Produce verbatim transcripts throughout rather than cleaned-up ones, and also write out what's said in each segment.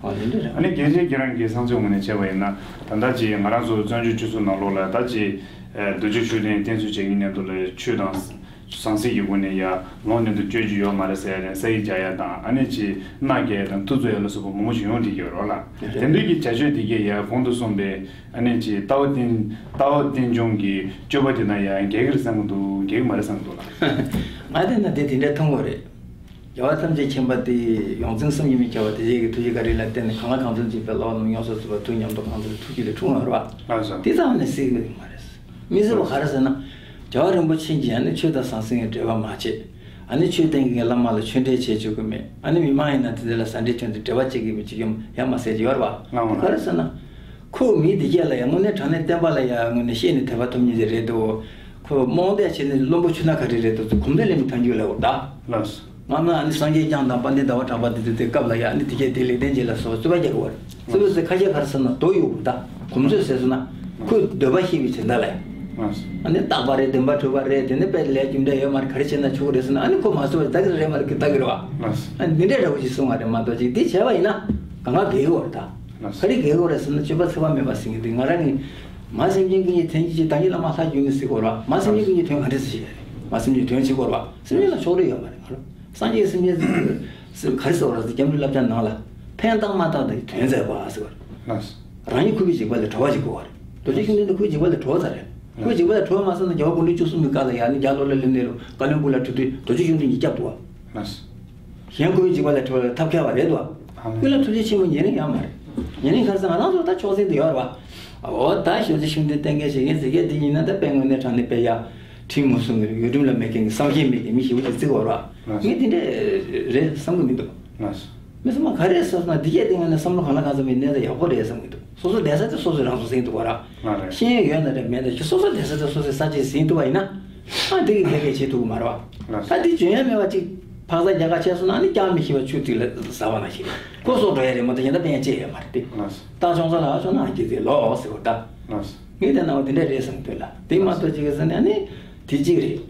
ཨ་ནི་རྒན་ཆེན་ཁྱེད་རང་གི་བསམ་ཚུལ་ངོས་ནས་བྱས་པ་ཡིན་ན། ད་ལྟ་ཅིག་ང་རང་ཚོ་བཙན་བྱོལ་སྤྱི་ཚོགས་ནང་ལོགས་ལ་ད་ཅིག་རྡོ་རྗེ་ཤུགས་ལྡན་བསྟེན་གསོལ་བྱེད་མཁན་མཉམ་དུ་ལ་ཆོས་དང་ཟང་ཟིང་གི་སྒོ་ནས་ཡ་ལོང་མཉམ་དུ་སྤྱོད་རྒྱུ་ཡོད་མ་རེད་ཟེར་ཡ་ནས་ས་ཡིག་རྒྱག་ཡ་དང་། ཨ་ནི་ཅིག་མནའ་བསྐྱལ་ཡ་དང་ཐུབ་ཚོད་ཡ་ལ་སོགས་པ་མང་པོ་ཞིག་ཡོང་བསྡད་ཀྱི་ཡོད་རེད་ལ། དེ་འདྲ་གི་བྱ་སྤྱོད་དེ་གས་ཡ་གོང་དུ་གསུངས་པའི་ཨ་ནི་ཅིག་ལྟ་བ་རྟེན་ལྟ་བ་རྟེན་འབྱུང་གི་སྤྱོད་པ་དེ་ན་ཡ་འགལ་གྱི་རེད་བསམ་གྱི་འདུག་འགལ་གྱི་མ་རེད་བསམ་གྱི་འདུག་ལ། ང་དེ་ན་དེ་དེ་འདྲ་མཐོང་གི་རེད། རྒྱལ་བ་ཐམས་ཅད་མཁྱེན་པ་དེ་ཡོངས་འཛིན་བསམ་གྱིས་མི་ཁྱབ་པ་དེ་ཅིག་གི་ཐུགས་རྗེ་བཀའ་དྲིན་ལ་བརྟེན་ནས་གང་ལ་གང་འཚམ་ཅིག་པའི་བླ་མ་རྣམས་མྱོང་ཚོར་ཐུབ་པ་དུས་མཉམ་དུ་གང་འཚམ་ཐུགས་རྒྱུད་ལ་འཁྲུངས་ཡོད་རེད་བ། ལགས་སོ། དེ་ཙམ་ནས་སྲིད་གི་མ་རེད། མི་སྲིད་པ་ག་རེ་ཟེར་ན། རྒྱལ་བ་རིན་པོ་ཆེ་གིས་ཡང་ནི་ཆོས་དང་ཟང་ཟིང་གི་འབྲེལ་བ་མ་བྱེད། ཨ་ནི་ཆོས་བསྟན་གྱི་བླ་མ་ལ་ཆོས་འབྲེལ་བྱེད་བཅུག་གི་མེད། ཨ་ནི་མི་མང་ཡིན་ན་དེ་འདྲ་ལ་ཟ་འབྲེལ་ཆོས་འབྲེལ་འབྲེལ་བ་བྱེད་ཀྱི་མེད་ཅིག་ཡོང་ཡ་མ་ཟེར་གྱི་ཡོད་རེད་བ། ལགས་འོང་། ག་རེ་ཟེར་ན། ཁོ་མི་འདི་གས་ལ་ཡ་དངོས་གནས་དྲང་གནས་བསྟན་པ་ལ་ཡ་དངོས་གནས་ཤེས་ནས་དད་པ་ཐོབ་མཁན་ཅིག་རེད་འདུག་ཁོ་རྨོངས་དད་བྱས་ནས་བླུན་པོ་ཆུ་སྣ་ག་རེ་རེད་འདུག་གོམས་འདྲིས་ལེན་མི་ཐང་རྒྱུ་ལ་འོ་ད། ལགས་སོ། སྔ་མ་ཨ་ནི་སངས་རྒྱས་བསྐྱངས་དང་དཔལ་ལྡན་ཟླ་བ་གྲགས་པ་དེ་ཚོ་དེ་སྐབས་ལ་ཡ་ཨ་ནི་དེ་གས་དེ་ལེགས་ལྡན་འབྱེད་ལ་སོགས་པ་རྩོད་པ་རྒྱག་གི་བར། རྩོད་པ་ཟེར་ཁ་ཤས་ག་རེ་ཟེར་ན་མདོ་གཡུག་གི་ད། གོམས་སྲོལ་ཟེར་སོང་ན། ཁོས་འདོད་པ་ཤེས་པའི་བྱེད་ཟླ་ལ་ཡ། ཨ་ནི་རྟག་པ་རེད། བདེན་པ་གྲུབ་པ་རེད། དེ་ནི་དཔེ་ལས་རྒྱུ་འབྲས་ཡོད་མ་རེད། ག་རེ་བྱས་ན་ཆོག་གི་རེད་ཟེར་ན། ཨ་ནི་ཁོ་མ་བཟོད་པ་ད་གི་རེད་མ་རེད་གི་ད་གི་རེད་བ། ཨ་ནི་འདི་འདྲའི་འདྲ་བོ་ཞིག་གསུང་བ་རེད་མ་གཏོགས་ཅིག་འདི་བྱས་པ་ཡིན་ན་གང་ག་འགལ་གི་བ་རེད་ད། ག་རེ་འགལ་གི་བ་རེད་ཟེར་ན་སྤྱོད་པ་འཚེ་བ་མེད་པ་ཟེར་མཁན་འདི་ང་རང་གི་མ་སེམས་ཅན་ཀུན་གྱི་དོན་གྱི་ཕྱིར། བདག་གི་བླ་མ་ལྷ་བརྒྱུད་ནས་ཟེར་གི་བ་རེད་བ། མ་སེམས་ཅན་ཀུན་གྱི་དོན་ག་འདྲ་ཟེར་ཞིག་རེད། མ་སེམས་ཅན་དོན་བྱེད་གི་བ་རེད་བ། སེམས་ཅན་ལ་ཕྱོགས་རིས་ཡོད་མ་རེད། སངས་རྒྱས་སེམས་ཅན་ག་རེ་ཟེར་བ་རེད་ཟེར་སྐྱབས་འགྲོའི་བསླབ་བྱ་ནང་ལ། ཕན་བཏགས་མ་བཏགས་དང་དོན་མཛད་པ་ཟེར་བ་རེད། རང་ཉིད་འཁོར་བའི་འཇིགས་པ་ལས་གྲོལ་བ་ཞིག་དགོས་པ་རེད། རྡོ་རྗེ་ཤུགས་ལྡན་དེ་འཁོར་བའི་འཇིགས་པ་ལས་གྲོལ་ཚར་རེད། འཁོར་བའི་འཇིགས་པ་ལས་གྲོལ་མ་སོང་ན་རྒྱལ་བ་དགུང་ལོ་བཅུ་གསུམ་གྱི་སྐབས་ལ་ཡང་ནི་རྒྱ་ལོ་ལ་སླེབས་ནས་རུ་བཀའ་བློན་སྦུག་ལ་ཁྲིད་དུས་རྡོ་རྗེ་ཤུགས་ལྡན་གྱིས་བསྐྱབས་འདུག་བ། གཞན་འཁོར་བའི་འཇིགས་པ་ལས་གྲོལ་བར་ཐབས་མཁས་པ་རེད་འདུག་བ། ཀུན་ལ་ཐུགས་རྗེ་ཆེན་པོ་ཉེ་རིང་ཡང་མ་རེད། ཉེ་རིང་ག་རེ་ཟེར་ང་རང་ཚོ་ད་ཕྱོགས་འཛིན་དུ་ཡོད་རེད་བ། འོ་ད་རྡོ་རྗེ་ཤུགས་ལྡན་བསྟེན་མཁན་བྱེད་མཁན་ཟེར་མཁན་དེ་ཡིན་ན་ད་དཔེ་དངོས་གནས་དྲང་གནས་དཔེ་ཡ། ཁྲིམས་མ་སྲུང་གི་ཡུལ་ཁྲིམས་ལ་མེད་མཁན་གྱི་བསམ་ཤེས་མེད་མཁན་མི་ཞེ་པོ་ཅིག་བརྩི་གི་ཡོད་རེད་བ། ངས་དེ་འདྲས་རེད་བསམ་གི་མི་འདུག་མི་སེམས་མ་ག་རེ་ཟེར་ན་འདི་གས་དེ་ངས་ནས་བསམ་བློ་གང་ལ་གང་འཚམ་མི་གནས་ད་ཡག་པོ་རེད་བསམ་གི་འདུག་སོ་སོ་བསྡད་ས་དེ་སོ་སོས་རང་སོ་ཟིན་འདུག་བ་ར། ང་རེད། ཤེས་ཡོན་ཡོད་ན་རེད་མེད་ན་ཁྱོད་སོ་སོ་བསྡད་ས་དེ་སོ་སོས་ས་བཅད་ཟིན་འདུག་བ་ཡིན་ན། ཨ་དེ་གི་དེ་གས་བྱེད་ཐུབ་གི་མ་རེད་བ། ད་དེ་བརྗོད་ཡ་མེད་བ་ཅིག་ཕག་ཚ་རྒྱ་གར་ཆས་སོང་ན་ནི་ཀྱང་མི་ཤེས་པ་ཆུ་ཐིགས་ལ་ཟ་བ་ན་ཞིག་རེད། ཁོ་སོགས་འགྲོ་ཡ་རེད་མ་གཏོགས་གཞན་དག་ཕན་ཡ་ཅི་ཡོད་མ་རེད་དེ། ལགས་སོ། ད་ཆུང་ས་ལ་ཨ་ཆུང་ན་ཨ་སྐྱིད་ཚེ་ལོ་ཟེར་བ་ད། ལགས་སོ། ངས་དེ་ནང་བ་དེ་འདྲ་རེད་བསམ་འདོད་ལ་དེ་མ་གཏོགས་ཅིག་ཟེར་ན་ནི་དེ་གཅིག་རེད།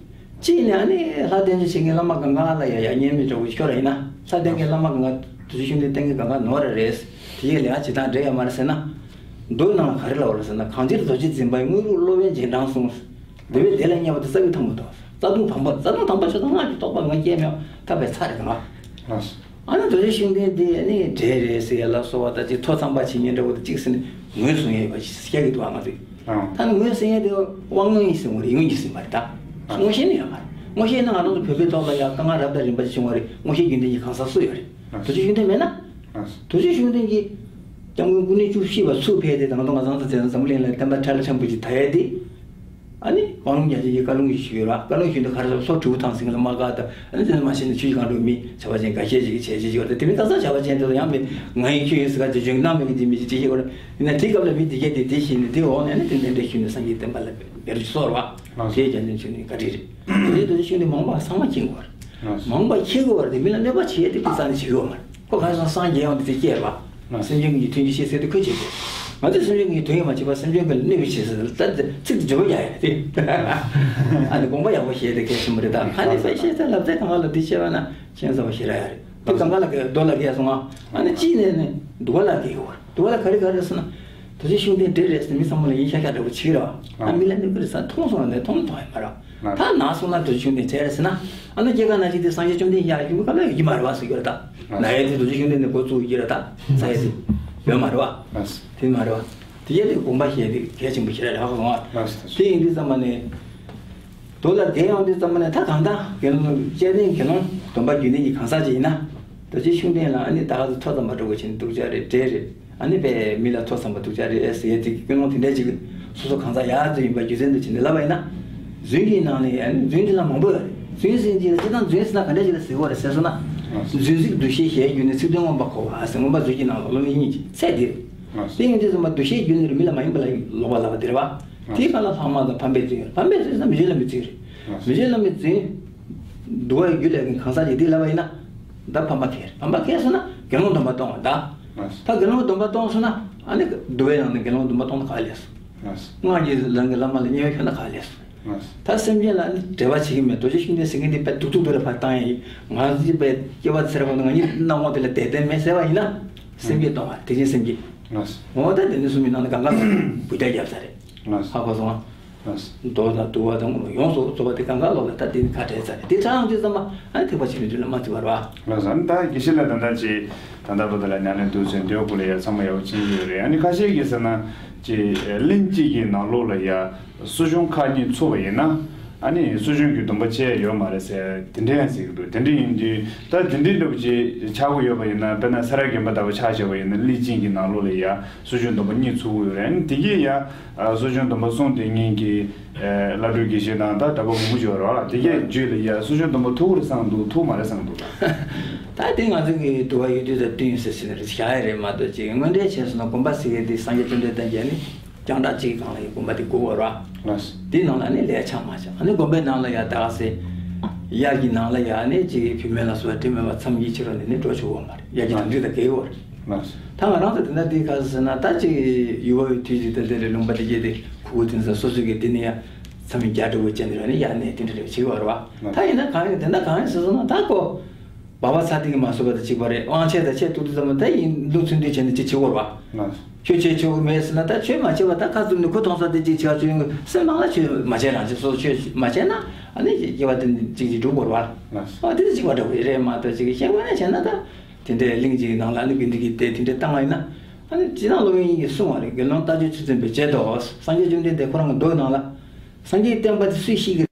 གཅིག་ནས་ཨ་ནི་ལྷ་བསྟེན་བཅུག་བྱེད་མཁན་བླ་མ་གང་ག་ལ་ཡ་ཡ་སྙན་མི་འདྲ་བོ་ཤོར་ཡིན་ན་ལྷ་བསྟེན་མཁན་བླ་མ་གང་ག་རྡོ་རྗེ་ཤུགས་ལྡན་བསྟེན་མཁན་གང་ག་ནོར་རེ་རེད། དེ་ཡས་ལས་ཨ་ཇི་ལྟར་འདྲེ་ཡ་མ་རེད་ཟེར་ན། མདོ་ནང་ལ་ག་རེ་ལབ་པ་རེད་ཟེར་ན་གང་ཕྱིར་རྡོ་རྗེ་འཛིན་པའི་དངོས་གྲུབ་སློབ་དཔོན་རྗེས་འབྲང་གསུངས། འདི་བས་དེ་ལ་བསྙད་པ་དེ་རྩ་བའི་ཐང་མ་གཏོགས། རྩ་ལྟུང་དམ་པ་རྩ་ལྟུང་དམ་པ་ཆོས་དང་སྔགས་ཀྱི་རྟོགས་པ་ང་སྐྱེས་མེད་ཐབས་པའི་ཚ་རེད་གང་ག་ཨ་ནི་རྡོ་རྗེ་ཤུགས་ལྡན་འདི་ནི་འདྲེ་རེད་ཟེར་ཡ་ལ་སོགས་པ་ད་ཅིག་ཐོ་ཚང་པ་བྱེད་མཁན་འདྲ་བོ་དེ་གཅིག་ཟེར་ནས་ངོས་བཟུང་ཡས་པ་ཞིག་བཤད་ཀྱི་འདུག་ཨ་ང་ཚོས། ཨང་། ད་ནི་ངོས་ཟེར་མཁན་དེ་དབང་མངོན་ཡིན་ཟེར་བ་རེད་ཡིན་གྱི་ཟེར་བ་རེད་ད། ཨང་། མངོན་ཤེས་ནི་ཡོད་མ་རེད། མངོན་ཤེས་ནི་ང་རང་ཚོ་བོད་པའི་ཐོག་ལ་ཡང་དཀའ་ངལ་རབ་དང་རིམ་པ་ཞིག་བྱུང་བ་རེད། མངོན་ཤེས་རྒྱུན་ལྡན་གྱི་གང་ཟག་སུ་ཡོད་རེད། ཨང་། རྡོ་རྗེ་ཤུགས་ལྡན་མེད་ན། ཨང་། རྡོ་རྗེ་ཤུགས་ལྡན་གྱིས་སྐྱབས་མགོན་སྐུ་ཕྲེང་བཅུ་བཞི་པ་ཚུར་ཕེབས་ཏེ་ད་ང་ཚོ་ང་ཚང་ཚོ་དེ་ཚོ་འཛམ་བུ་གླིང་ལ་བསྟན་པ་ཁྲ་ལ་ཁྲ་འབུ་ཞིག་དར་ཡས་དེ། ཨ་ནི་དབང་ལུང་རྒྱ་ཆེན་གྱི་བཀའ་ལུང་ཞིག་ཞུས་ཡོད་ར། བཀའ་ལུང་ཞུས་དུས་ག་རེ་ཟེར་ལྷོ་དྲིལ་བུ་ཐང་ཟིན་ལ་མ་དགའ་ད། ཨ་ནི་དེ་ཚོ་མ་ཤེས་ན་ཆོས་ཀྱི་གང་འགྲོ་མི་བྱ་བ་ཅན་འགའ་ཤས་ཤིག་གིས་བྱས་བྱས་ཡོད་རེད། དེ་མིན་ད་ས་བྱ་བ་ཅན་དེ་ཚོ་ཡང་མི་ང་ཡི་ཁྱོད་ཡིན་ཟེར་ག་ཅིག་བྱུང་གནང་མེད་གི་འདི་མི་ཅིག་ཅིག་ཤེས་གོ་ར། ཡིན་ན་དེ་སྐབས་ལ་མི་འདི་གས་དེ་དེ་ཤེས་ནས་དེ་འོག་ནས་ནི་དེ་འདྲ་འདྲ་ཤུལ་ནས་སངས་རྒྱས་བསྟན་པ་ལ་འབད་རུ་ཅིག་གསོལ་བ། དེའི་རྒྱ་ནས་ཆོས་ནི་བཀའ་དྲིན་རེད། དེ་འདྲ་ཤུལ་ནས་མང་པ་ཚང་མ་མཁྱེན་དགོས་རེད། མང་པ་མཁྱེན་དགོས་པ་དེ་མི་ལ་གནོད་པ་བྱེད་ཡས་དེ་ཀུན་རྩ་ནས་བྱེད་ཀྱི་ཡོད་མ་རེད། ཁོ་ག་རེ་ཟེར་སངས་རྒྱས་ཡོང་དེ་དེ་སྐྱེས་རེད་བ། སེམས་ཅན་གྱི་དོན་གྱི་ཤེས་ཟེར་དེ་ཁོས་བྱེད་དགོས། ང་ཚོས་སེམས་ཅན་གྱི་དོན་ཡང་མ་བྱེད་པར་སེམས་ཅན་ཀུན་ལ་གནོད་པའི་བྱེད་ཟེར་ད་ཚིག་དེ་བརྗོད་པ་ཡག་ཡག་དེ། ཨ་ནི་དགོངས་པ་ཡག་པོ་བཞེས་དེ་གལ་ཆེན་པོ་རེད་ད། ཁ་ནས་དཔེ་བཤད་ཚེ་ལབ་ཚེ་གང་ག་ལ་འདི་བཤད་པ་ན་ཁྱད་མཚར་བ་ཞེ་དྲག་ཡོད་རེད། དེ་གང་ག་ལ་གས་རྡོ་ལ་གས་སོང་ང་། ཨ་ནི་གཅིག་ནས་ནི་འདུལ་བ་ལ་གས་ཡོད་རེད། འདུལ་བ་ལ་ག་རེ་ག་རེ་ཟེར་ན། རྡོ་རྗེ་ཤུགས་ལྡན་འདྲེ་རེད་ཟེར་མི་ཚང་མ་ལ་ཡིན་ཤག་ཤག་འདྲ་པོ་བྱེད་ཀྱི་རེད་བ། ཨ་མི་ལ་གནོད་ཀྱི་རེད་ཟེར་མཐོང་སོང་ན་ནས་མཐོང་མཐོང་ཡོད་མ་རེད་བ། ད་ན་སོང་ན་རྡོ་རྗེ་ཤུགས་ལྡན་བྱས་རེད་ཟེར་ན། ཨ་ནི་སྐྱེ་རྒ་ན་འཆི་དེ་སངས་རྒྱས་བཅོམ་ལྡན་ཡར་ཡོང་གི་སྐབས་ལ་ཡོད་ཀྱི་མ་རེད་བ་ཟེར་གྱི་རེད་ད། ན་ཡས་དེ་རྡོ་རྗེ་ཤུགས་ལྡན་ནས་འགོ་བཙུགས་ཀྱི་རེད་ད། ས་ཡས་དེ་ཡོད་མ་རེད་བ། དེ་མ་རེད་བ། དེ་ཡས་དེ་དགོངས་པ་བཞེས་དེ་གལ་ཆེན་པོ་ཞེ་དྲག་རེད་ཧ་གོ་སོང་ང་། དེ་ཡིན་དུས་ཙམ་པ་ནས། རྡོ་ལ་གས་ཡོང་དུས་ཙམ་པ་ནས་ད་གང་ལྟར་དགེ་སློང་སྤྱན་ལྡན་དགེ་སློང་སྡོམ་པ་རྒྱུན་ལྡན་གྱི་གང་ཟག་ཅིག་ཡིན་ན། རྡོ་རྗེ་ཤུགས་ལྡན་ལ་ཨ་ནི་ད་ག་ཚོད་ཐོ་ཚང་བ་འགྲོ་དགོས་ཕྱིན་སྡུག་ཅག་རེད་འདྲེ་རེད། ཨ་ནི་པས་མི་ལ་ཐོ་ཚང་བ་སྡུག་ཅག་རེད་ཟེར་ཡས་དེ་ཀུན་སློང་དེ་འདྲ་ཅིག་སོ་སོ་གང་ཟག་ཡག་ཙམ་ཡིན་པ་རྒྱུ་མཚན་དུ་བྱས་ནས་ལབ་པ་ཡིན་ན། རྫུན་གྱི་ནང་ནས་ཨ་ནི་རྫུན་དེ་ལ་མང་པོ་ཡོད་རེད། རྫུན་ཟེར་གྱི་ལ་སྤྱིར་བཏང་རྫུན་ཟེར་ན་ག་འདྲ་ཅིག་ལ་ཟེར་དགོས་རེད་ཟེར་སོང་ན། རྫུན་ཚིག་འདུ་ཤེས་གཞལ་བརྒྱུད་ནས་ཚིག་དོན་མངོན་པར་གོ་བ་ཟེར་མངོན་པ་མཛོད་ཀྱི་ནང་ལ་སློབ་དཔོན་དབྱིག་གཉེན་གྱི་ཚད་དེ་རེད། དེ་ཡིན་དུས་ཙམ་པ་འདུ་ཤེས་བརྒྱུད་ནས་རེད་མི་ལ་མ་ཡིན་པ་ལ་ལོག་པ་ལབ་པ་དེ་རེད་བ། དེའི་སྒང་ལ་ལྷག་མ་དང་ཕམ་པའི་རྫུན་ཡོད། ཕམ་པའི་རྫུན་ཟེར་ན་མི་བྱེད་ལམ་མི་རྫུན་རེད། མི་བྱེད་ལམ་མི་རྫུན། འདུལ་བ་རྒྱུད་ལས་ཀྱི་གང་ཟག་ཅིག་འདི་ལབ་པ་ཡིན་ན། ད་ཕམ་པ་ཁེལ། ཕམ་པ་ཁེལ་སོང་ན་དགེ་སློང་སྡོམ་པ་གཏོང་བ་ད། ད་དགེ་སློང་སྡོམ་པ་གཏོང་སོང་ན་ཨ་ནི་འདུལ་བའི་ནང་ནས་དགེ་སློང་སྡོམ་པ་གཏོང་ན་ག་ལས་སོང་། སྔགས་ཀྱི་ལམ་གྱི་བླ་མ་ལ་མཉེས་པ་ཁྱོད་ན་ག་ལས་སོང་། ད་སེམས་ཅན་ལ་ཨ་ནི་འབྲེལ་བ་བྱེད་ཀྱི་མེད། རྡོ་རྗེ་ཤུགས་ལྡན་ཟེར་མཁན་འདི་དཔེ་སྡུག་སྡུག་འདུག་ལ་ཕར་བཏང་ཡ་ཡིན། ང་ཚོའི་དཔེ་སྐྱེ་བ་ཚེ་རབས་ནང་ང་གཉིས་སྣང་བ་དེ་ལ་དད་ལྡན་མེད་ཟེར་བ་ཡིན་ན། སེམས་བསྐྱེད་གཏོང་བ་དེ་བཞིན་སེམས་བསྐྱེད། ལགས། འོ་ད་དེ་ནས་གསུམ་གྱི་ནང་ནས་གང་ག་ལ་བུ་རྒྱ་བརྒྱབ་ས་རེད། ལགས། ཧ་གོ་སོང་ཨ། ལགས། མདོ་དང་འདུལ་བ་དང་ཡོངས་སུ་རྫོགས་པ་དེ་གང་ག་ལོག་ལ་ད་དེ་ནི་ཁ་བྲལ་ཚར་རེད། དེ་ཚང་དུས་ཙམ་པ་ཨ་ནི་ཐེག་པ་ཆེན་པོའི་དུས་ལ་མ་བརྩི་བར་བ། ལགས་སོ། ཨ་ནི་ད་དགེ་བཤེས་ལགས་ད་ལྟ་ཅིག་ད་ལྟ་བར་དུ་ལ་ཉམས་ལེན་དུས་ཚོད་འདོད་དགུ་ལ་ཡ་ཚང་མ་ཡག་པོ་ཕྱིན་ཡོད་རེད། ཨ་ནི་ཁ་ཤས་ཀྱིས་ཟེར་ན་ཅིག་གླེང་གཅིག་གི་ནང་ལོགས་ལ་ཡ་གསོ་སྦྱོང་ཁག་གཉིས་ཚུགས་པ་ཡིན་ན་ཨ་ནི་གསོ་སྦྱོང་གི་སྡོམ་པ་ཆད་ཡོད་མ་རེད་ཟེར་དེ་འདྲ་ཡང་ཟེར་གྱི་འདུག་དེ་འདྲ་ཡིན་དུས་ད་དེ་འདྲའི་འདྲ་པོ་ཅིག་ཆགས་ཀྱི་ཡོད་པ་ཡིན་ན། དཔེར་ན་ས་ར་དགོན་པ་ལྟ་བུ་ཆ་བཞག་པ་ཡིན་ན་གླེང་གཅིག་གི་ནང་ལོགས་ལ་ཡ་གསོ་སྦྱོང་སྡོམ་པ་གཉིས་ཚུགས་ཀྱི་ཡོད་རེད། ཨ་ནི་དེ་གས་ཡ། ཨ། གསོ་སྦྱོང་སྡོམ་པ་གསུམ་དེ་ཉིད་ཀྱི་ཨ། བླ་སྤྲུལ་དགེ་བཤེས་དང་ད་གྲྭ་པ་མང་པོ་ཅིག་ཡོད་རེད་བ་ལ། དེ་གས་རྒྱུད་ལ་ཡ་གསོ་སྦྱོང་སྡོམ་པ་ཐུག་རེད་བསམ་འདུག་ཐུག་མ་རེད་བསམ་འདུག་ད་དེ་ང་ཚོ་གི་འདུལ་བ་ཡོད་དུས་དང་བསྟུན་ཟེར་ཟེར་ནས་བཞག་ཡ་རེད་མ་གཏོགས་ཅིག་དངོས་འབྲེལ་བྱས་སོང་ན་དགོན་པ་ཟེར་ཡས་དེ་སངས་རྒྱས་བཅོམ་ལྡན་འདས་ཀྱིས་ནི་རྒྱང་གྲགས་གཅིག་གི་སྒང་ལ་ཡ་དགོན་པ་དེ་བསྒུག་ཡོད་རེད་བ། ལགས། དེའི་ནང་ལ་ནི་ལས་ཆགས་མ་ཆགས། ཨ་ནི་དགོན་པའི་ནང་ལ་ཡ་ད་ག་ཟེ་དབྱར་གྱི་ནང་ལ་ཡ་ནི་ཅིག་བུད་མེད་ལ་སོགས་པ་དྲིན་མེད་པ་མཚམས་ཀྱི་ཕྱི་རོལ་ནས་ནི་འགྲོ་ཆོག་གི་ཡོད་མ་རེད། དབྱར་གྱི་དྭངས་སྐྱིད་དང་འགལ་ཡོད་རེད། ལགས། ད་ང་རང་ཚོ་དེ་འདྲ་དེ་ག་ཟེར་ན་ད་ཅིག་ཡུ་བ་བའི་དུས་ཀྱི་དེ་འདྲ་རེད། ལུང་པ་དེ་གྱད་དེ་ཁུ་ཁུ་དེ་ཚོ་སོ་སོ་གི་དེ་ནི་ཡ་མཚམས་རྒྱ་འདྲ་བོ་ཅན་དེ་ར་ནི་ཡ་ནས་དེ་འདྲ་རེ་བྱེད་ཀྱི་ཡོད་རེད་བ། ད་ཡིན་ན་གང་ཡིན་དེ་འདྲ་གང་ཡིན་ཟེར་སོང་ན་ད་ཀོ་སྦག་སྦག་ཚ་དེ་གི་མ་བཟོད་པ་དང་གཅིག་པ་རེད། དབང་ཆེ་དང་ཆེ་ཐུག་དུས་ཙམ་པ་ད་ཡིན་ལུགས་ཚུལ་འདི་བྱས་ནས་ཅིག་བྱེད་ཀྱི་ཡོད་རེད་བ། ལགས། ཁྱོད་ཆོས་ཆོས་མེད་ཟེར་ན་ད་ཆོས་མ་བྱེད་པ་ད་ཁ་བཙུམ་ནས་ཁོ་མཐོང་ས་དེ་ཅིག་བྱེད་པ་ཆོས་སེམས་ནང་ལ་ཆོས་མ་བྱེད་རང་བྱེད་སོ་སོ་ཆོས་མ་བྱེད་ན་ཨ་ནི་སྐྱེ་བ་དེ་ཅིག་ཅིག་འགྲུབ་དགོས་རེད་བ། ལགས། ཨ་དེ་ཅིག་པ་འདྲ་བོ་རེད་མ་གཏོགས་ཅིག་གཞན་དངོས་གནས་བྱས་ན་ད་དེ་འདྲའི་གླིང་གཅིག་གི་ནང་ལ་ཨ་ནི་དགེ་འདུན་གྱི་སྡེ་དེ་འདྲ་བཏང་བ་ཡིན་ན་ཨ་ནི་སྤྱིར་བཏང་སློབ་དཔོན་དབྱིག་གཉེན་གྱིས་གསུངས་པ་རེད། དགེ་སློང་རྟ་མཆོག་ཆུ་འཛིན་པས་བྱེད་དོ། སངས་རྒྱས་བཅོམ་ལྡན་འདས་ཁོ་རང་གི་མདོའི་ནང་ལ་སངས་རྒྱས་བཅོམ་ལྡན་འདས་ཁོ་རང་གིས་སུས་ཤེས་ཀྱི་རེད།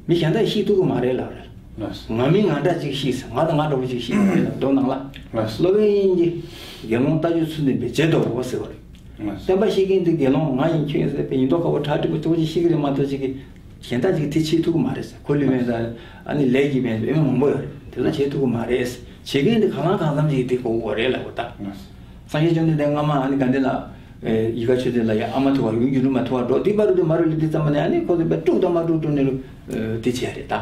མི་གཞན་དག་ཤེས་ཐུབ་ཀྱི་མ་རེད་ལབ་རེད། ལགས། ང་མིན་ང་འདྲ་ཅིག་ཤེས་ཟེར། ང་དང་ང་འདྲ་བོ་ཅིག་ཤེས་ཀྱི་རེད་ལབ་མདོ་ནང་ལ། ལགས། སློབ་དཔོན་དབྱིག་གཉེན་གྱིས་དགེ་སློང་རྟ་མཆོག་ཆུ་འཛིན་པས་བྱེད་དོ་ཟེར་བ་རེད། ལགས། བསྟན་པ་བཤིག་མཁན་དེ་དགེ་སློང་ང་ཡིན་ཁྱོད་ཡིན་ཟེར་བའི་ཉེན་རྟོག་ཁ་པོ་ཁྲ་ཁྲིག་པོ་ཅོག་ཅིག་ཤེས་ཀྱི་རེད་མ་གཏོགས་ཅིག་གིས་གཞན་དག་ཅིག་དེ་བྱེད་ཐུབ་ཀྱི་མ་རེད་ཟེར། འཁོར་ལོས་དབེན་ཟེར་ཨ་ནི་ལས་ཀྱིས་དབེན་ཟེར་དབེན་པ་མང་པོ་ཡོད་རེད། དེ་ཚོ་བྱེད་ཐུབ་ཀྱི་མ་རེད་ཟེར། བྱེད་མཁན་དེ་གང་ལ་གང་འཚམ་ཅིག་དེ་དགོས་ཀྱི་རེད་ལབ་པ་ད། ལགས། སངས་རྒྱས་བཅོམ་ལྡན་འདས་སྔ་མ་ཨ་ནི་དགའ་ལྡན་ལ། ཨེ་ཡིད་དགའ་ཆོས་སྡིངས་ལ་ཡ་ཨ་མ་ཐུག་པ་ཡུན་རྒྱུན་དུ་མ་ཐུག་པ་འགྲོ་དེ་བར་དུ་མ་རུ་ལི་དེ་ཙམ་པ་ནས་ཨ་ནི་ཁོ་ཚོ་དཔེ་དཀྲུག་དང་མ་དཀྲུག་དཀྲུག་ནས་རུ་དེ་བྱས་རེད་ད།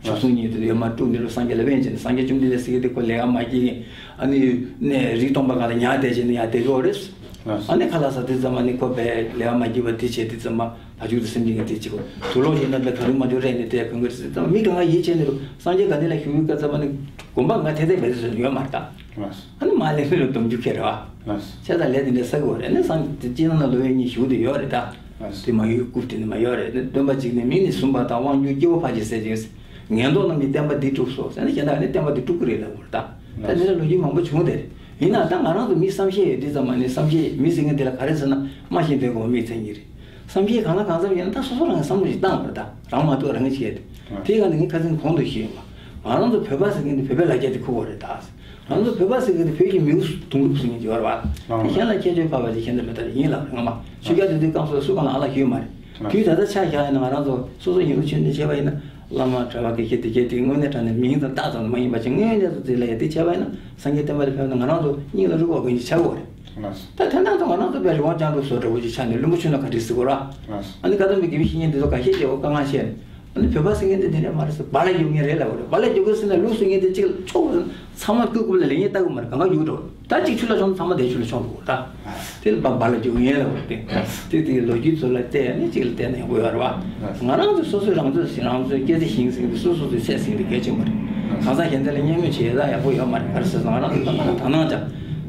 མཆོག་ཟུང་གཉིས་དེ་ཡ་མ་དཀྲུག་ནས་རུ་སངས་རྒྱས་ལ་དབེན་བྱས་ནས་སངས་རྒྱས་བཅོམ་ལྡན་འདས་ཟེར་གི་དེ་ཁོ་ལས་ཀ་མ་སྐྱེས་ཨ་ནི་ནས་རིགས་སྟོང་པ་གང་ལ་ཉར་བསྡད་བྱས་ནས་ཡ་བསྡད་ཀྱི་ཡོད་རེད། ཨ་ནི་ཁ་ལག་ཟ་དུས་ཙམ་པ་ནི་ཁོ་དཔེ་ལས་ཀ་མ་སྐྱེས་པ་དེ་བྱས་དུས་ཙམ་པ་བ་ཕྱུགས་དང་སེམས་ཅན་གྱི་དེ་བྱེད་དགོས། དུག་ལོག་ཡིན་ན་དཔེ་ག་རུ་མ་འཇུག་རེད་ནས་དེ་གང་གི་རེད་ཙམ་མི་གང་ག་ཡིད་ཆེས་ནས་རུ་སངས་རྒྱས་དགའ་ལྡན་ལ་ཞུ་བའི་སྐབས་ཙམ་པ་ནི་དགོན་པ་ང་དེ་དེ་མེད་ཟེར་ཡོད་མ་རེད་ད། ལགས། ཨ་ནི་མ་ལས་ལྷུན་ལ་སྡོམ་རྒྱུ་ཁེལ་རེད་བ། ལགས། བྱས་ཙང་ལས་དེ་འདྲ་ས་གི་བ་རེད། ཨ་ནི་སངས་དེ་སྤྱི་ནང་ན་སློབ་དཔོན་གཉིས་བཞུགས་དེ་ཡོད་རེད་ད། ལགས། དེ་མ་ཡུལ་རྐུབ་དེ་ནི་མ་ཡོད་རེད། སྟོན་པ་གཅིག་ནི་མིང་ནི་ཟུམ་པ་དང་དབང་སྒྱུར་སྐྱེ་བོ་ཕལ་ཆེར་ཟས་ཅིང་། ངན་རྟོག་རྣམས་ཀྱིས་བསྟན་པ་འདི་དཀྲུགས་སོ་ཟེར་ནས་གཞན་དག་ནི་བསྟན་པ་འདི་དཀྲུག་གི་རེད་ལབ་དགོས་རེད་ད། ད་ལགས། དེ་འདྲ་ལོ་རྒྱུས་མང་པོ་བྱུང་དེ་རེད། ཡིན་ན་ད་ང་རང་ཚོ་མི་བསམ་ཤེས་ཡོད་དུས་ཙམ་པ་ནི་བསམ་ཤེས་མི་ཟེར་མཁན་དེ་ལ་ག་རེ་ཟེར་ན་སྨྲ་ཤེས་འདོད་དགོས་པ་མིའི་མཚན་ཉིད་རེད། བསམ་ཤེས་གང་ལ་གང་འཚམ་ཡོད་ན་ད་སོ་སོ་རང་གི་བསམ་བློ་ཞིག་བཏང་དགོས་རེད་ད། རང་མ་གཏོགས་རང་གིས་བྱས་ཏེ། དེའི་སྒང་ནས་ངས་ཁ་སང་གོང་དུ་ཞུས་ཡོད་པ། ང་རང་ཚོ་བོད་པ་ཟེར་མཁན་དེ་བོད་པའི་ལ་རྒྱ་དེ་ཁུག་དགོས་རེད་ད། ང་ཚོ་བོད་པ་ཟེར་མཁན་དེ་བོད་ཀྱི་མིའུ་གདུང་སྒྲུབ་ཟེར་མཁན་ཅིག་ཡོད་རེད་བ། ལགས། གཞན་ལ་ཁྱད་ཆོས་ཕབ་པ་དེ་གཞན་དུ་མི་ལྟ་རེད་ཡིན་ལབ་རེད་ངོ་མ། ཆོས་རྒྱལ་དེ་དུས་སྐབས་སུ་སུ་གང་ལ་ཨ་ལ་ཞུས་མ་རེད། ལགས། དུས་ད་ལྟ་ཆ་བཞག་ཡིན་ན་ང་རང་ཚོ་སོ་སོ་ཡིན་ལུགས་ཆོས་འདི་བྱས་པ་ཡིན་ན། བླ་མ་གྲྭ་པ་དགེ་བཤེས་དེ་གྱད་དེ་དངོས་གནས་དྲང་གནས་མིང་དང་རྟགས་ཙམ་མ་ཡིན་པ་ཅིག་དངོས་གནས་སུ་དེ་ལ་ཡ་དེ་བྱས་པ་ཡིན་ན་སངས་རྒྱས་བསྟན་པ་དེ་ཕེབས་ན་ང་རང་ཚོ་སྙིང་ལ་རུས་པ་དགོན་གྱི་ཆགས་དགོས་རེད། ལགས། ད་དེ་ནང་དུ་ང་རང་ཚོ་དཔེ་རི་དབང་རྒྱང་འབྲུག་བཟོ་འདྲ་བོ་ཅིག་ཆགས་ནས་བླུན་པོ་ཆུ་ནང་ག་འདྲས་ཟེར་དགོས་ར། ལགས། ཨ་ནི་བཀའ་གདམས་པའི་དགེ་བའི་བཤེས་གཉེན་དེ་ཚོ་འགའ་ཤས་ཀྱིས་འོ་དཀའ་ངལ་བཤད་ནས། ཨ་ནི་བོད་པ་ཟེར་མཁན་དེ་དེ་འདྲས་མ་རེད་ཟེར་རྦ་རླབས་རྒྱུག་མཁན་རེད་ལབ་དགོས་རེད། རྦ་རླབས་རྒྱུག་གི་ཟེར་ན་ལུགས་ཟེར་མཁན་དེ་གཅིག་ལ་ཆོག་ཟེར་ན་ཚང་མ་སྐུ་རྐུབ་ལ་ལེགས་ཉེས་ལྟ་གི་མ་རེད། གང་ག་རྒྱུག་འགྲོ། ད་གཅིག་ཆུ་ལ་མཆོངས་ན་ཚང་མ་དེ་ཆུ་ལ་མཆོངས་འགྲོ་གི་རེད་ད། དེ་ལ་རྦ་རླབས་རྒྱུག་མཁན་ལབ་དགོས་རེད་དེ། དེ་དེ་ལོ་རྒྱུས་ཚོ་ལ་བལྟས་ནས་གཅིག་ལ་བལྟས་ན་ཡག་པོ་ཡོད་རེད་བ། ང་རང་ཚོ་སོ་སོས་རང་ཚོས་རང་ཚོའི་སྐྱེ་ཚེ་ཞིང་ཟིན་གི་སོ་སོ་ཚོའི་ཚེ་ཟིན་དེ་གལ་ཆེན་པོ་རེད། གང་ཟག་གཞན་དག་ལ་བརྙས་སྨོད་བྱེད་ཡ་ཡག་པོ་ཡོད་མ་རེད། ག་རེ་ཟེར་ན་ང་རང་ཚོ་ད་ང་རང་དག་སྣང་ཅག་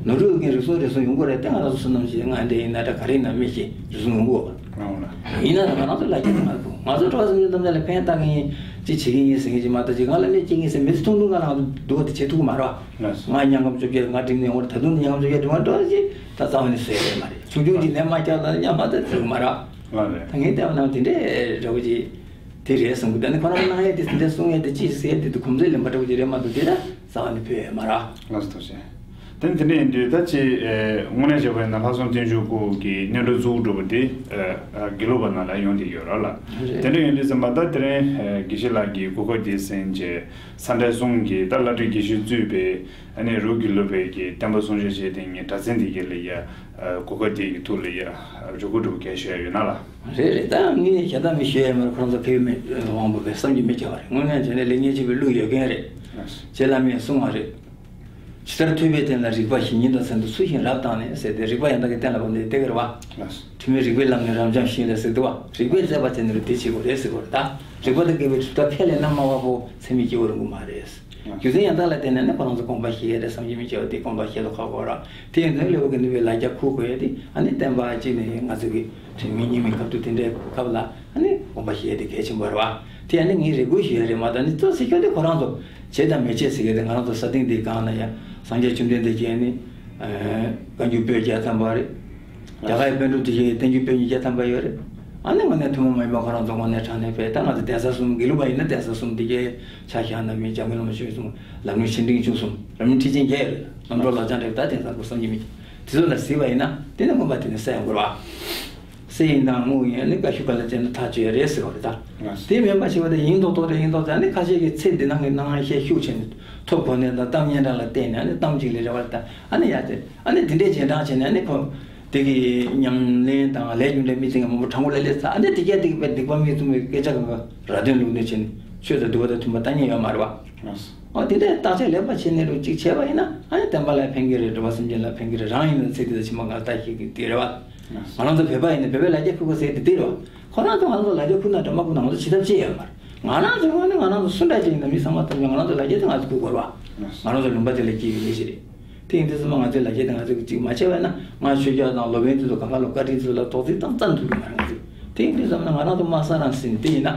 ནོར་འཁྲུལ་ཡོད་མཁན་རིགས་གསུམ་རེ་ཟུང་ཡོང་གི་རེད་དེ། ང་རང་ཚོ་བསོད་ནམས་ཞིག་ང་འདྲ་ཡིན་ན་འདྲ་ག་རེ་ཡིན་ན་མི་ཤེས་རེ་ཟུང་ཡོང་གི་ཡོད་པ། ཡིན་ན་ད་ང་རང་ཚོ་ལ་རྒྱ་ང་ཚོ་ང་ཚོ་གྲོགས་སེམས་ཅན་ཐམས་ཅད་ལ་ཕན་བཏགས་མཁན་ཡིན་ཅི་བྱེད་ཀྱི་ཡིན་ཟེར་མཁན་ཅིག་མ་གཏོགས་ཅིག་ང་ལ་གནོད་སྐྱེལ་མཁན་ཟེར་མི་ཚོ་ཐུང་ཐུང་ང་རང་ཚོ་འདུག་པ་དེ་བྱེད་ཐུབ་ཀྱི་མ་རེད་བ། ང་དམྱལ་ཁམས་བཅོ་བརྒྱད་ལ་ང་འགྲིམས་ནས་ཡོང་བ་རེད། ད་དུང་དམྱལ་ཁམས་བཅོ་བརྒྱད་འགྲིམས་པ་འགྲོ་ཅིག་ད་རྩ་བ་ནས་བཟོས་ཡོད་མ་རེད། ཆུང་ཆུང་ཅིག་ནས་མ་བསྐྱལ་ན་ཉམས་མ་ད་ཐུབ་ཀྱི་མ་རེད་བ། ལགས་རེད། ད་ངས་བལྟས་པ་ན་དེ་འདྲའི་འདྲ་བོ་ཅིག་དེ་རེད་བསམ་གི། ད་ནི་ཁོ་རང་གནང་ཡས་དེ་དེ་འདྲ་གསུང་ཡས་དེ་ཅི་ཟེར་དེ་དུ་གོམས་འདྲིས་ལེན་པ་འདྲ་བོ་ཅིག་རེད་མ་གཏོགས་དེ་འདྲ་རྩ་བ་ནས་ཕུལ་ཡོད་མ་རེད། ལགས་སོ། ཐུགས་རྗེ་ཆེ། དེ་དེ་འདྲ་ཡིན་དུས་ད་ཅི་ཨེ་དངོས་གནས་བྱས་པ་ཡིན་ན་ལྷ་སྲུང་བརྟན་བཞུགས་སྐུ་གི་སྙན་སྒྲོན་བཙུགས་འགྲོ་བ་དེ་ཨ་དགེ་ལུགས་པ་ནང་ལ་ཡོང་བསྡད་ཡོད་རེད་ལ། རེད། དེ་འདྲ་ཡིན་དུས་ཙམ་པ་ད་དེ་རིང་ཨེ་དགེ་བཤེས་ལགས་ཀྱི་གོ་སྐབས་འདི་ཟིན་རྗེས་ས་འབྲས་གསུམ་གྱི་ད་བླ་སྤྲུལ་དགེ་བཤེས་གཙོས་པའི་ཨ་ནི་རོགས་དགེ་ལུགས་པའི་གི་བསྟན་པ་སྲུང་སྐྱོབ་བྱེད་མཁན་གྱི་གྲྭ་བཙུན་འདི་གའི་ལ་ཡ་ཨ་གོ་སྐབས་འདི་གི་ཐོག་ལ་ཡ་ཨ་རོགས་སྐུ་སྒྲུབ་མཁན་ཞུ་ཡ་ཡོད་ན་ལ། རེད་རེད། ད་ངས་གཞན་དག་མི་ཞུ་ཡ་མ་རེད། ཁོ་རང་ཚོ་ཕ་ཡུལ་མི་དབང་པོ་བས་བསམ་གྱིས་མི་ཁྱབ་པ་རེད། དངོས་གནས་བྱས་ན་ལེགས་ཉེས་ཕྱེ་བའི་ལུགས་ཡོད་མཁན་རེད། ལགས། རྗེ་བླ་མས་གསུངས་པ་རེད། ཇི་ལྟར་ཐུབ་པའི་རྟེན་ལ་རིགས་པ་བཞིན། ཉིན་དང་མཚན་དུ་ཚུལ་བཞིན་རབ་བརྟགས་ནས་ཟེར་ཏེ་རིགས་པ་ཡང་དག་གི་རྟེན་ལ་བབས་ནས་བསྡད་ཀྱི་རེད་བ། ལགས། འཁྲུལ་མེད་རིགས་པའི་ལམ་ནས་རབ་འབྱམས་ཤིང་ལས་ཟེར་འདུག་བ། རིགས་པས་མཛད་པ་དེ་ནི་རུ་དེ་བྱེད་དགོས་རེད་ཟེར་དགོས་རེད་ད། རིག་པ་དང་འགལ་བའི་གྲུབ་མཐའ་ཁས་ལེན་ན་སྨྲ་བ་པོ་ཚད་མའི་སྐྱེ་བོ་རིགས་ངོ་མ་རེད། རྒྱུ་མཚན་ཡང་དག་ལ་བརྟེན་ནས་ནི་ཁོ་རང་ཚོ་དགོངས་པ་བཞེས་ཡས་རེད། བསམ་གྱིས་མི་ཁྱབ་པ་དེ་དགོངས་པ་བཞེས་ལ་ཁག་པོ་ར། དེ་ཡིན་ཙང་ལེའུ་གི་ནུས་པའི་ལ་རྒྱ་ཁུག་དགོས་ཡས་དེ་ཨ་ནི་བསྟན་པ་སྤྱི་ནས་ང་ཚོ་གི་དུས་མིན་ཉིན་མིན་སྐབས་དུས་དེ་འདྲའི་སྐབས་ལ་ཨ་ནི་དགོངས་པ་བཞེས་ཡས་དེ་གལ་ཆེན་པོ་རེད་བ། དེ་ཨ་ནི་ངས་རེ་སྐུལ་ཞུ་ཡས་རེད་མ་གཏོགས་ནི་གཙོ་ཆེ་ཤོས་དེ་ཁོ་རང་ཚོ་བྱེད་དང་མི་བྱེད་ཟེར་གྱི་དེ། ང་རང་ཚོ་ས་སྟེང་འདིའི་སྒང་ལ་ཡ་སངས་རྒྱས་བཅོམ་ལྡན་འདས་ཀྱིས་ནི་བཀའ་འགྱུར་པོད་བརྒྱ་ཐམ་པ་རེད། རྒྱ་གར་ཡི་པཎ་གྲུབ་དེ་བཞིན་བསྟན་འགྱུར་པོད་ཉིས་བརྒྱ་ཐམ་པ་ཡོད་རེད། ཨ་ནི་དངོས་གནས་ཐུན་མོང་མ་ཡིན་པ་ཁོ་རང་ཚོ་དངོས་གནས་དྲང་གནས་དཔེ་ད་ང་ཚོ་གདན་ས་གསུམ་དགེ་ལུགས་པ་ཡིན་ན་གདན་ས་གསུམ་དེ་གའི་ཕྱག་བཞག་ན་མི་འཇམ་མགོན་བླ་མ་ཆོས་གསུམ་ལམ་རིམ་ཆེ་འབྲིང་ཆུང་གསུམ་ལམ་རིམ་ཁྲིད་ཆེན་བརྒྱད་ཡོད་རེད། རྣམ་གྲོལ་ལག་བཅངས་རེད། ད་དེང་སང་སྐུ་བསམ་གྱིས་མི་ཁྱབ་དེ་ཚོ་ལ་གཟིགས་པ་ཡིན་ན་དེ་ནི་མངོན་པ་དེ་ནི་གསལ་ཡོང་གི་རེད་བ། གསེར་ཡིན་དང་དངུལ་ཡིན་ནི་བཀའ་ཤུགས་ག་ལ་བྱས་ན་ཐག་ཆོད་རེད་ཟེར་བ་རེད་ད། དེ་མིན་པ་ཞིག་བ་དེ་ཡིན་མདོག་མདོག་རེད། ཡིན་མདོག་ཙང་ནི་ཁ་ཤས་ཀྱི་ཚེ་འདི་སྣང་གི་སྣང་བ་ཤས་ཤུགས་ཆེ་ནས་ཐོབ་གོ་ནས་དང་གཏམ་སྙན་གྲགས་ལ་བརྟེན་ནས་ཨ་ནི་གཏམ་གཅིག་ལས་རེ་བ་ལ་ད་ཨ་ནི་ཡ་དེ་ཨ་ནི་དེ་འདྲའི་རྗེས་འབྲང་བྱས་ནས་ཨ་ནི་ཁོ་དེ་གི་ཉམས་ལེན་དང་ལས་རྒྱུ་འབྲས་མི་ཚེ་གི་མང་པོ་དྲང་པོ་ལས་ལས་ཚ་ཨ་ནི་དེ་གས་དེ་གི་བས་སྡིག་པ་མི་བཙུན་པའི་སྐད་ཆ་གི་ར་དོན་ལུགས་འདི་བྱས་ནས་ཆོས་དང་འདུལ་བ་དང་མཐུན་པ་ལྟ་ཉན་ཡོད་མ་རེད་བ། ཨོ་དེ་འདྲའི་བརྟག་དཔྱད་ལེགས་པ་བྱས་ནས་རུ་གཅིག་བྱས་པ་ཡིན་ན་ཨ་ནི་བསྟན་པ་ལ་ཕན་གི་རེད། འགྲོ་བ་སེམས་ཅན་ལ་ཕན་གི་རེད། རང་ཡིན་ན་ཚིག་དེ་ལ་ཕྱི་མ་ང་ལ་ལྟ་ཤེས་གི་དེ་རེད་བ། ང་རང་ཚོ་བོད་པ་ཡིན་ན་བོད་པའི་ལ་རྒྱ་ཁུག་གི་ཟེར་དེ་དེ་རེད་བ། ཁོ་རང་ཚོ་ང་རང་ཚོ་ལ་རྒྱ་ཁུག་ན་འདྲ་མ་ཁུག་ན་ང་ཚོ་བྱེད་ཐབས་ཅི་ཡོད་མ་རེད། ང་རང་ཚོ་ངོས་ནས་ང་རང་ཚོ་སུ་འདྲ་ཅིག་ཡིན་ན་མི་ཚང་མ་ཐམས་ཅད་ང་རང་ཚོ་ལ་རྒྱ་དེ་ང་ཚོ་ཁུག་དགོས་རེད་བ། ང་རང་ཚོ་ལུང་པ་དེ་ལ་སྐྱེས་པའི་མི་ཞིག་རེད། དེ་ཡིན་དུས་ཙམ་པ་ང་ཚོའི་ལ་རྒྱ་དེ་ང་ཚོ་གཅིག་མ་བྱས་པ་ཡིན་ན་ང་ཆོས་རྒྱལ་དང་སློབ་དཔོན་དེ་ཚོ་གང་ག་ལ་བཀའ་དྲིན་ཚོ་ལ་དོགས་སེལ་བཏང་བཙན་ཐུབ་ཀྱི་མ་རེད་ང་ཚོས། དེ་ཡིན་དུས་ཙམ་ན་ང་རང་ཚོ་དམག་ས་རང་ཟིན་དེ་ཡིན་ན།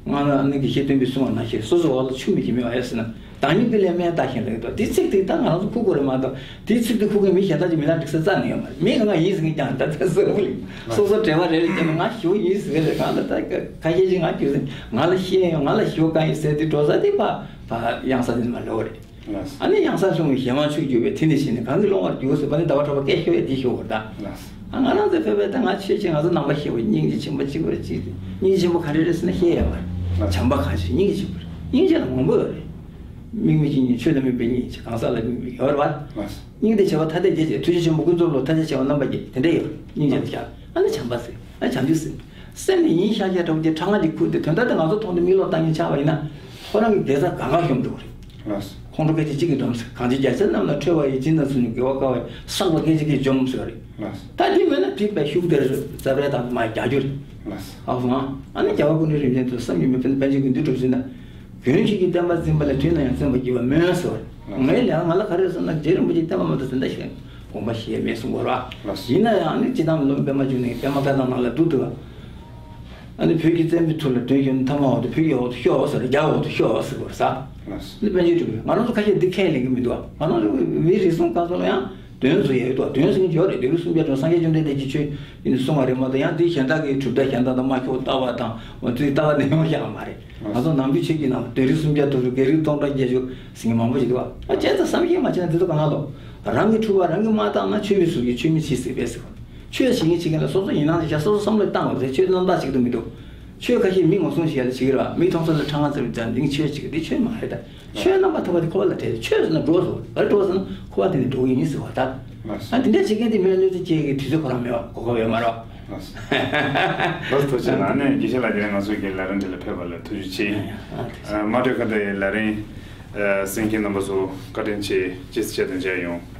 ང་ལ་ནི་དགེ་བཤེས་སྟོན་པས་གསུངས་པ་ནང་བཞིན་སོ་སོ་འོག་ལ་ཆུ་མི་གྱིས་མི་བ་ཡ་ཟེར་ན་བདག་ཉིད་ཀུན་ལས་དམན་ལྟ་ཞིང་ལེགས་དོ། དེ་ཚིག་དེ་ད་ང་རང་ཚོ་ཁུག་དགོས་རེད་མ་གཏོགས་དེའི་ཚིག་དེ་ཁུག་མཁན་མི་གཞན་དག་ཅིག་མི་ལ་འགྲིག་ས་རྩ་ནས་ཡོད་མ་རེད། མི་གང་ག་ཡིན་ཟེར་མཁན་ཀྱང་ད་ད་ཟེར་བུ་ལ་སོ་སོ་འབྲེལ་བ་རེ་རེ་བྱས་ན་ང་ཞུ་ཡིན་ཟེར་རེད། གང་ལ་ད་ཁ་ཤས་ཅིག་ང་རྒྱུ་ཟེར་ང་ལ་ཤེས་ཡོང་ང་ལ་ཞུ་གང་ཡིན་ཟེར་དེ་འགྲོ་ས་དེ་ཕ་ཕ་གཡང་ས་དེ་མ་ལོག་རེད། ཨ་ནི་ཡང་སང་སོང་བའི་གཞན་དབང་ཕྱུག་གྱུར་པའི་དེ་ནི་ཞིག་ནི་གང་གི་ཀློང་བར་གྱུར་ཟེར་བ་ནི་ཟླ་བ་གྲགས་པ་སྐད་ཤོད་ཡ་དེ་ཤོད་བར་ད། ཨ་ང་རང་ཚོའི་བོད་པའི་ད་ང་ཆོས་ཆེན་ང་ཚོ་ནང་པ་ཤེས་པ་སྙིང་རྗེ་ཆེན་པོ་གཅིག་པ་གཅིག་སྙིང་རྗེ་ཆེན་པོ་ག་རེ་རེད་ཟེར་ན་ཤེས་ཡ་མ་རེད། བྱམས་པ་གང་ཞིག་སྙིང་རྗེ་ཆེན་པོ་རེད། སྙིང་རྗེ་ལ་མང་པོ་ཡོད་རེད། དམིགས་མེད་བཤེས་གཉེན་ཆོས་ལ་དམིགས་པའི་སྙིང་རྗེ་གང་ཟག་ལ་དམིགས་པའི་ཡོད་རེད་བ། སྙིང་རྗེ་བྱེ་བ་ཐ་དད་བརྒྱད་ཅེས་ཐུགས་རྗེ་ཆེན་པོ་ཀུན་རྫོབ་བློ་ཐ་དད་བྱེ་བ་རྣམ་པ་བརྒྱད་དེ་འདྲ་ཡོད་རེད། སྙིང་རྗེ་ལ་བྱ་ཨ་ནི་བྱམས་པ་ཟེར་ཨ་ནི་བྱམས་ཆུབ་ཟེར། སེམས་ནི་ཡིན་ཤག་ཤག་འདྲ་བོ་དེ་ཕྲ་ང་གཅིག་ཁུར་ཏེ་དོན་དག་དེ་ང་ཚོ་མཐོང་དུས་མིག་ལོག་བཏང་ཉིན་ཆགས་པ་ཡིན་ན་ཁོ་རང་གི་དགེ་རྩ་གང་ག་ཤོམ་འགྲོ་གི་རེད། ཁོང་ཁྲོ་སྐད་ཅིག་གཅིག་གིས་འཇོམས་ཟེར། གང་ཅི་རྒྱལ་སྲས་རྣམས་ལ་ཁྲོས་པ་ཡི་སྦྱིན་དང་ཚུལ་གཉིས་དགེ་བ་དཀའ་བས་བསགས་པ་སྐད་ཅིག་གིས་འཇོམས་ཟེར་བ་རེད། ད་དེ་མེད་ན་དེ་པའི་ཤུགས་དེར་རྩ་བའི་དང་མ་རྒྱག་རྒྱུ་རེད། ཨ་ཧོ། ཨ་ནི་རྒྱལ་བ་ཀུན་འདུས་རིན་ཆེན་མཚོས་བསམ་གྱིས་མི་ཁྱབ་པའི་པཎ་ཆེན་ཀུན་འདུས་གྲུབ་ཟིན་ན། དགེ་འདུན་གྱི་བསྟན་པ་འཛིན་པ་ལས་དུས་ན་ཡང་བརྩོན་པར་བགྱི་བ་སྨོན་ཟེར་བ་རེད། ངའི་ལས་ང་ལ་ག་རེ་ཟེར་ན་རྗེ་རིན་པོ་ཆེའི་བསྟན་པ་མ་གཏོགས་དེ་འདྲ་ཞིག་དགོངས་པ་བཞེས་མེད་གསུང་དགོས་ར། ཡིན་ན་ཡང་ནི་སྤྱི་བཏང་ལུང་པད་མ་འབྱུང་གནས་པད་མ་བཀའ་ཐང་ནང་ལ་འདུག་འདུག་ཨ་ནི་བོད་ཀྱི་བཙན་པོའི་ཐུགས་ལ་དོན་གྱི་མཐའ་མ་འོག་ཏུ་བོད་ཀྱི་འོག་ཏུ་ཤོག་ཟེར་རྒྱ་འོག་ཏུ་ཤོག་ཟེར་དགོས་རེད་ས། ནི་དཔལ་འབྱོར་གྲུབ་ང་རང་ཚོ་ཁ་ཤས་འདི་ཁས་ལེན་གྱི་མི་འདུག་ང་རང་ཚོ་མི་རེ་ཟུང་ག་ཚོད་ལ་ཡང་དོན་ཚོ་ཡོད་འདུག་དོན་ཟེར་གྱི་ཡོད་རེད། འདོད་རྒུ་གསུམ་བརྒྱ་དང་སངས་རྒྱས་བཅོམ་ལྡན་འདས་ཀྱི་ཆོས་ཡིན་གསུང་བ་རེད་མ་གཏོགས་ཡང་དེའི་གཞན་དག་གི་གྲུབ་མཐའ་གཞན་དག་དང་མ་ཁྱོད་ལྟ་བ་དང་འོ་དེའི་ལྟ་བ་ནས་ཡོང་ཡག་མ་རེད། ང་ཚོ་ནང་པའི་ཆོས་ཀྱི་ནང་ལ་དོན་རིག་སུམ་བརྒྱ་ཐུབ་རེད། རྒྱལ་རིགས་སྟོང་ཕྲག་བརྒྱད་ཅུ་ཟེར་མཁན་མང་པོ་ཞིག་འདུག་བ། ཨ་བྱས་ཙང་བསམ་ཤེས་མ་བྱས་ན་འདི་ཚོ་གང་ལ་ལོ། རང་གི་འཁྲུལ་པ་རང་གིས་མ་བརྟགས་ན་ཆོས་མི་ཟེར་གྱི་ཆོས་མི་ཤེས་ཟེར་བས་ཟེར་བ། ཆོས་བྱེད་མཁན་བྱེད་མཁན་ལ་སོ་སོ་ཡིན་ནའང་བྱ་སོ་སོ་བསམ་བློ་བཏང་བ་ཟེར་ཆོས་རྣམ་དག་ཞིག་ཏུ་མི་འདུག་ཆོས་ཁ་ཤས་མི་ངོ་སྲུང་ཞིག་ལ་བྱེད་ཀྱི་རེད་བ། མི་མཐོང་ས་ལ་ཁྲག་ངར་ཙམ་ཅང་འདིང་ཆོས་བྱེད་ཀྱི་འདི་ཆོས་མ་རེད་ད། ཆོས་ཟེར་ན་འགྲོ་བ་ཐོབ་པ་དེ་འཁོར་བ་ལ་བྲལ་ཆོས་ཟེར་ན་འགྲོ་ཟེར་བ་རེད། འགྲོ་ཟེར་ན་འཁོར་བ་དེ་ནས་འགྲོ་གི་ཡིན་ཟེར་བ་ད། ཨ་འདི་འདྲ་བྱེད་མཁན་དེ་མི་ལ་གནོད་འཚེ་བྱེད་ཀྱི་དུས་ཚོད་ཁོ་རང་མེད་བ་གོ་སྐབས་ཡོད་མ་རེད་བ། ལགས་སོ། ཐུགས་རྗེ་ཆེ་གནང་། ཨ་ནི་དགེ་བཤེས་ལགས་ཀྱིས་ང་ཚོ་གི་ལས་རིམ་འདི་ལ་ཕེབས་པ་ལ་ཐུགས་རྗེ་ཆེ། ཨ་མ་གྲོས་ཁ་བརྡའི་ལས་རིམ་གསན་མཁན་རྣམ་པ་ཚོ་བཀའ་དྲིན་ཆེ། རྗེས་སུ་བཅར་དང་མཇལ་ཡོང་།